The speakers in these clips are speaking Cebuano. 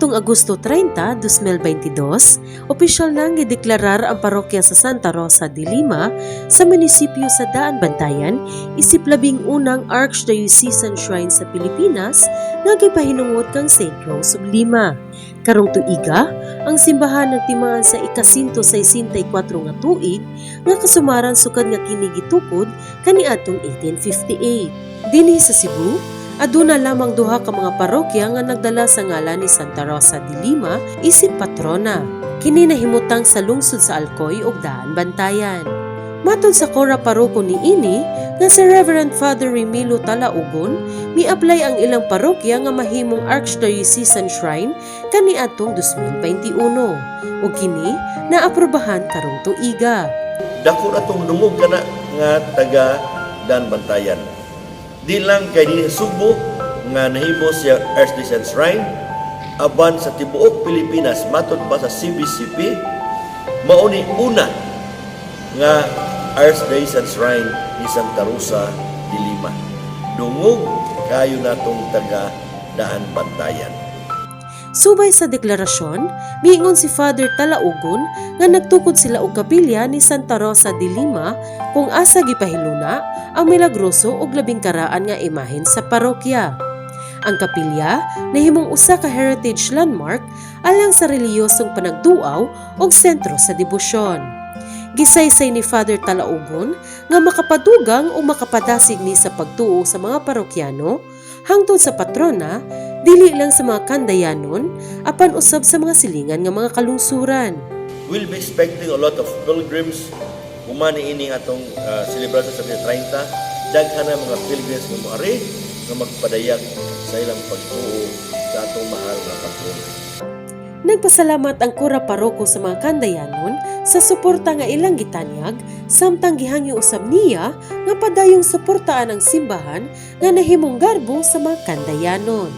Kaniadtong Agosto 30, 2022, opisyal nang gideklarar ang parokya sa Santa Rosa de Lima sa munisipyo sa Daan Bantayan isip 11 na Archdiocesan Shrine sa Pilipinas nga gipahinungod kang St. Rose of Lima. Karong tuiga, ang simbahan nagtimaan sa ika-164 nga tuig nga kasumaran sukad nga kini gitukod kaniadtong 1858. Dinhi sa Cebu, aduna lamang duha ka mga parokya nga nagdala sa ngalan ni Santa Rosa de Lima isip patrona. Kini nahimutang sa lungsod sa Alcoy ug Daan Bantayan. Matod sa kora paroko niini nga si Reverend Father Remilo Talaugon, mi-apply ang ilang parokya nga mahimong Archdiocesan Shrine kaniadtong 2021 ug kini naaprubahan karong tuiga. Dako na tong dungog kana nga taga Daan Bantayan. Di lang kay dinhi sa Sugbo nga nahimo siya Archdiocesan Shrine, apan sa tibuok Pilipinas, matod pa sa CBCP, mao ni una nga Archdiocesan Shrine ni Santa Rosa de Lima. Dungog kayo natong taga Daan Bantayan. Subay sa deklarasyon, miingon si Father Talaugon nga nagtukod sila og kapilya ni Santa Rosa de Lima kung asa gipahiluna ang milagroso ug labing karaan nga imahen sa parokya. Ang kapilya nahimong usa ka heritage landmark alang sa relihiyosong panagduaw ug sentro sa debosyon. Gisaysay ni Father Talaugon nga makapadugang o makapadasig ni sa pagtuo sa mga parokyano hangtod sa patrona, dili lang sa mga Kandayanon apan usab sa mga silingan nga mga kalungsuran. We'll be expecting a lot of pilgrims human ini atong selebrasyon sa 30. Daghan na mga pilgrims nga moari nga magpadayag sa ilang pagtuo sa atong mahal nga patrona. Nagpasalamat ang kura paroko sa mga Kandayanon sa suporta nga ilang gitanyag, samtang gihangyo usab niya nga padayong suportaan ang simbahan nga nahimong garbo sa mga Kandayanon.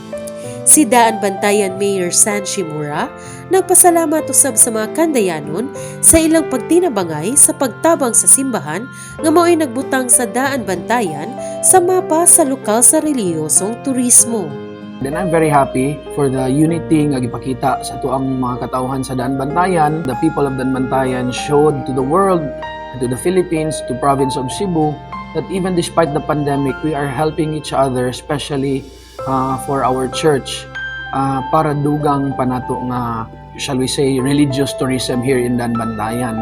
Si Daan Bantayan Mayor San Shimura nagpasalamat usab sa mga Kandayanon sa ilang pagtinabangay sa pagtabang sa simbahan nga mao'y nagbutang sa Daan Bantayan sa mapa sa lokal sa relihiyosong turismo. Then I'm very happy for the unity nga gipakita sa atuang mga katawhan sa Daan Bantayan. The people of Daan Bantayan showed to the world and to the Philippines, to province of Cebu, that even despite the pandemic, we are helping each other, especially for our church, para dugang pa nato nga, shall we say, religious tourism here in Daan Bantayan.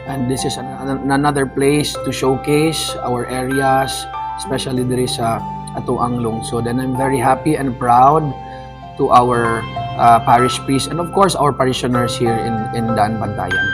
And this is another place to showcase our areas, especially diri sa atoang lungsod. And I'm very happy and proud to our parish priest and, of course, our parishioners here in Daan Bantayan.